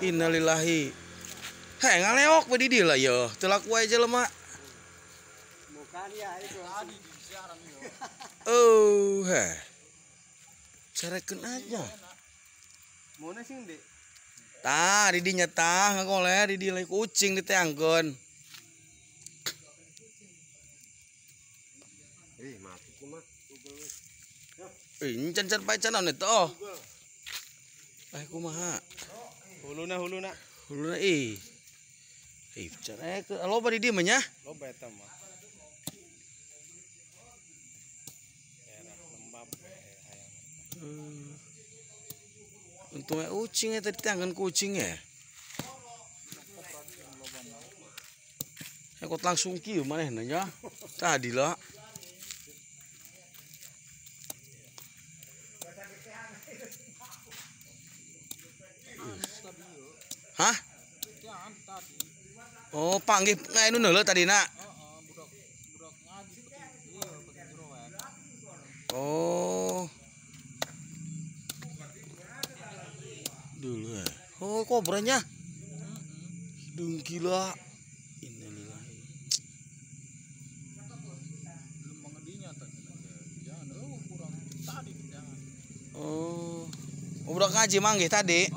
Innalillahi. Heh ngaleok we di dieu lah yeuh. Teu laku wae jelema. Bukan ya itu. Oh, heh. Carekeun aja. Mana sih, Dek? Tah, di dinya tah ngagoler di dieu kucing diteangkeun. Ih, mati kumaha. Ih, can can pae can naon eta oh. Eh kumaha? Huluna huluna. Huluna ih. Ih, carekeun loba di dieu mah nya. Loba eta mah. Daerah lembab hayang. Untungnya ucing eta diteangkeun kucing ya. Ekot langsung kieu manehna nya. Tadi lah. Hah? Oh, panggih ngainu heula tadi nak. Oh. Dulu ya. Oh, kobranya. Hidung gila. Innalillahi. Oh. Oh, budak ngaji manggih tadi.